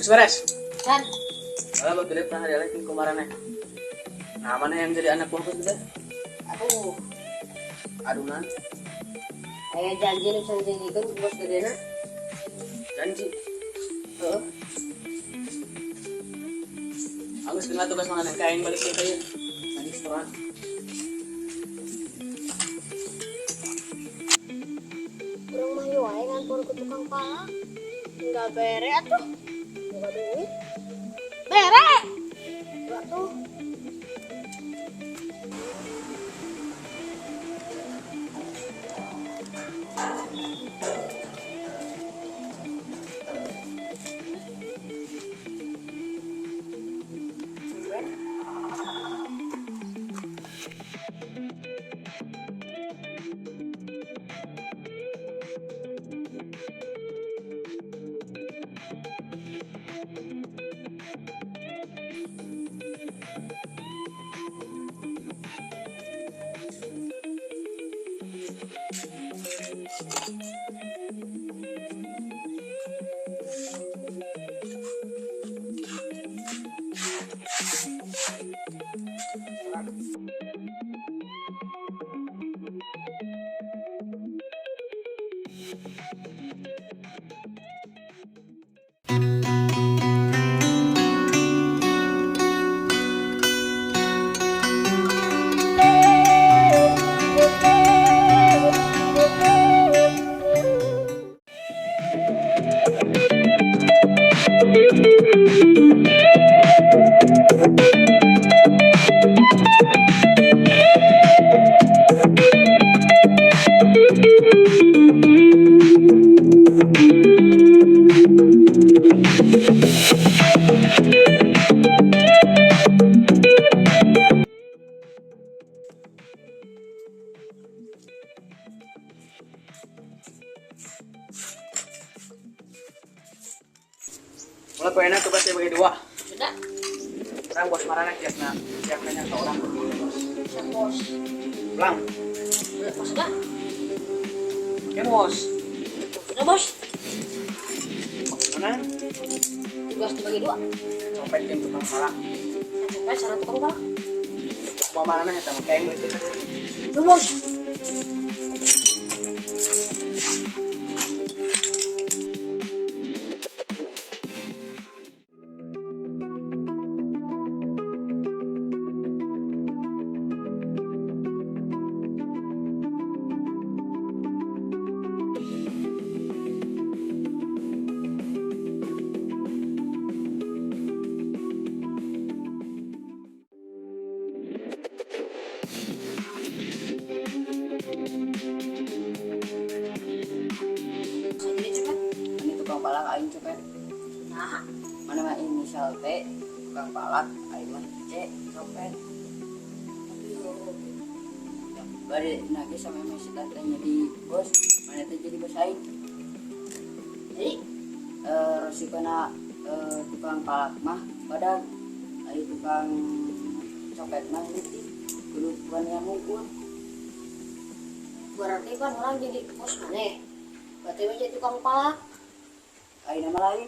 Geus beres. Kan. Kalau gede pernah dialekin kemarin. Nah, mana yang jadi anak buah bos gede? Aduh, Adunan, aya janji nu can janjikeun ku bos gedena. Janji. Heeh. Agus kena tugas mana kain balik ke kayu. Nanti setoran. Urang mah ieu wae ngantor ke tukang palak. Enggak bere atuh. Boga duit. Bere. Atuh. Mulai pengen tugasnya bagi dua. Sudah. Orang bos marana tiap tiap nanya ke orang bos. Siap, bos. Pulang. Udah, bos sudah. Oke bos. Sudah, bos. Mana? Tugas dibagi dua. Copet tim tukang palak. Sampai cara tukang palak. Mau mana ya sama kayak balik ke Udah, bos. Saya jadi copet. Ini tukang palak aing copet. Nah, Mana mah inisial T tukang palak, aing mah C copet. tapi yo Bari nage sama si tante jadi bos, mana teh jadi bos aing. Jadi Resikona tukang palak mah badag, ari tukang copet mah leutik. Kudu wanian mungkul. Berarti kan orang jadi bos mana? Berarti mah jadi tukang palak. Aing nama lain.